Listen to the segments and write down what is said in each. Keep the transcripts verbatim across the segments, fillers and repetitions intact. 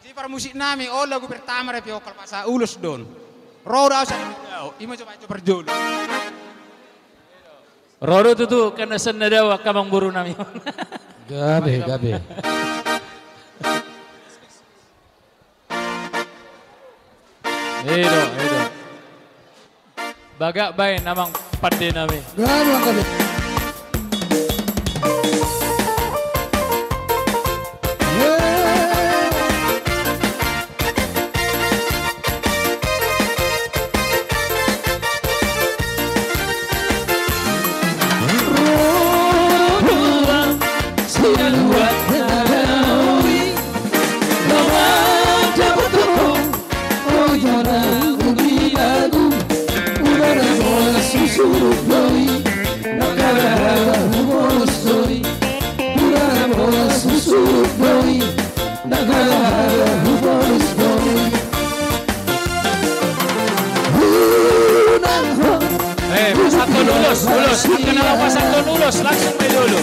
Jadi parmusik nami, on lagu pertama, Repi Okal, pasa ulos do on. Ro do au sian na dao, ima coba, coba parjolo. Ro do tutu, kan na sian na dao angka amangboru nami. Gabe, gabe. I do, i do. Bagak baen amang pande nami. Gabe, gabe. Eh, pasahathon ulos, ulos. Angka na laho pasahathon ulos, langsung ma i dolo.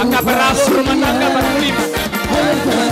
Angka parabot rumah tangga, parabot lima. I do.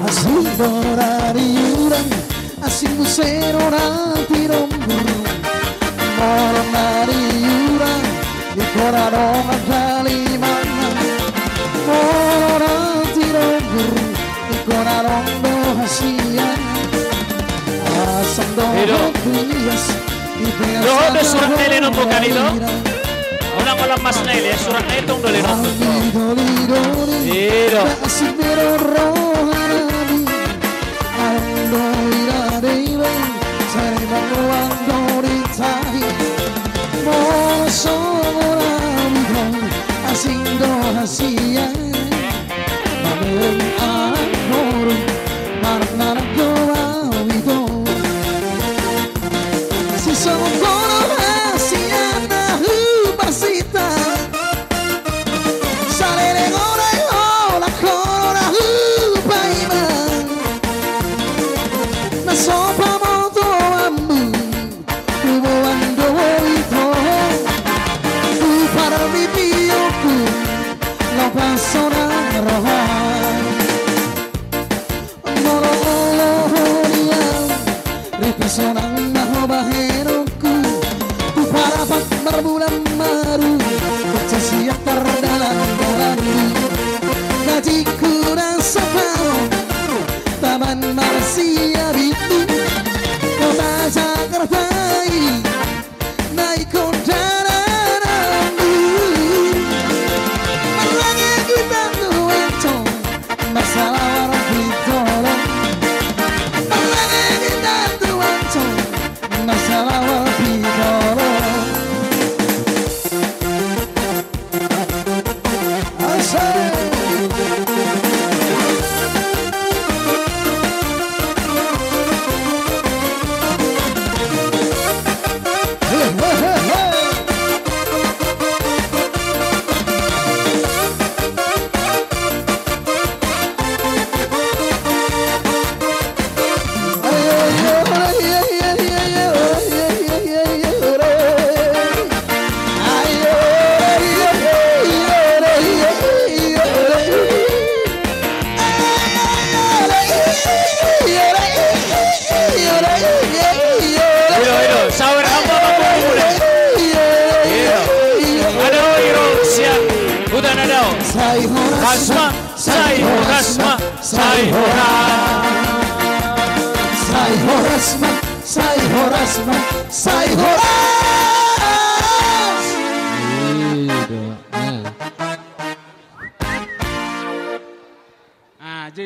Asing do na di urang, asing muse do na di ombur. Molo na di urang, ingkon adong dalimanan. Molo na di ombur, ingkon adong do hasian. Asing do. I do. Dohot do surat na i, Lenon, bukan i do? Unang holan mas na i, surat na i tong do, Lenon. I do. Molo olo ho di au, ripi sonang ma ho bahenonku. Huparapat marbulan baru, pecah siap tardalan-dalan. Gajingku na sapaon, taman marsiabit, kota Jakarta i. Na ingkon dalananmu. Marlange hita tu ancong, marsalawar pitolon. Marlange hita tu ancong, marsalawar pitolon. Ido, ido, sawer hamba ma pungmuna. Ido. Adao i ro sian huta na dao. Hasma. Sai horas ma, sai horas. Sai horas ma, sai horas ma, sai horas.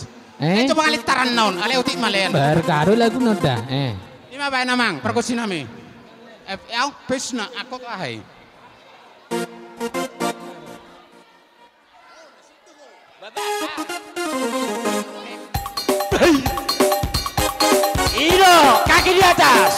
Amis. Eh? Coba kali taran naon, ale otik malean. Bergaru lagu noda. Eh. Ima baen amang, perkusi nami. Eh, au, pesna, aku tu ahai. Ido, kaki di atas.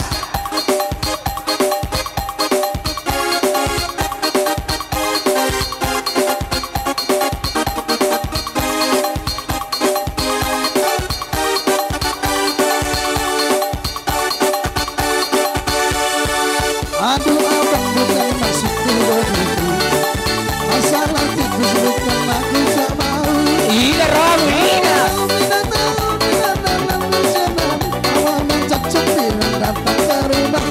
Aduh abang, bukan maksudku begitu. Masalah tikus bukan aku tak mau. Ina ramu, ina. Minta tolong, minta tolong, minta tolong. Awak mencocok dengan datang ke rumah.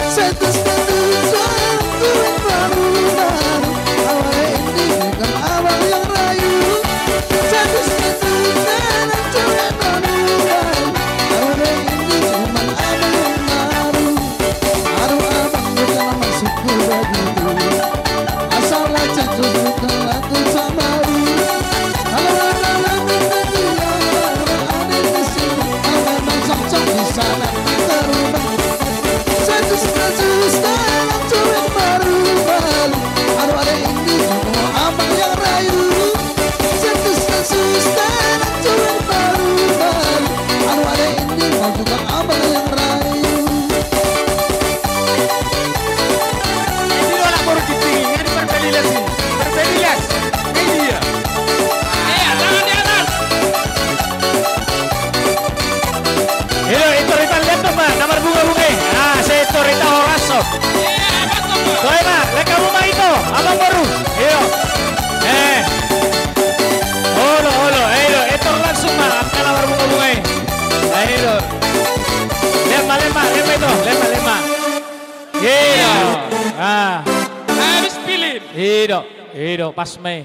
Status, status, datang ke rumah. Awak ini bukan abang yang rayu. Status, status, datang cewek baru. Awak ini cuman abang yang baru. Aduh abang, bukan maksudku begitu. Asal lecet, bukan aku tak mau. Kalau ada lagi yang ada di sini, kalau memang cocok di sana, kita rubah. Status, status, datang cewek baru, baru. Aduh ada ini, cuma abang yang rayu. Status, status, datang cewek baru, baru. Aduh ada ini, mau juga abang yang rayu. Ini lo anak baru kiting, ini berbelilas ini. Berbelilas. Ini dia. Iya, tangan di atas. Halo, Etor, hita lihat dong, Mak. Na marbunga-bunga i. Ah, si Etor, hita horas, so. Iya, horas, so. Toe, Mak. Lek hamu, Mak, ito. Abang boru. Iyo. Eh. Olo, olo. Eh, olo. Etor langsung, Mak. Angka na marbunga-bunga i. Eh, olo. Lean ma, lean ma, lean ma ito. Lean ma, lean ma. Iyo. Ah. Habis pilih. Ido. Ido. Pas ma i.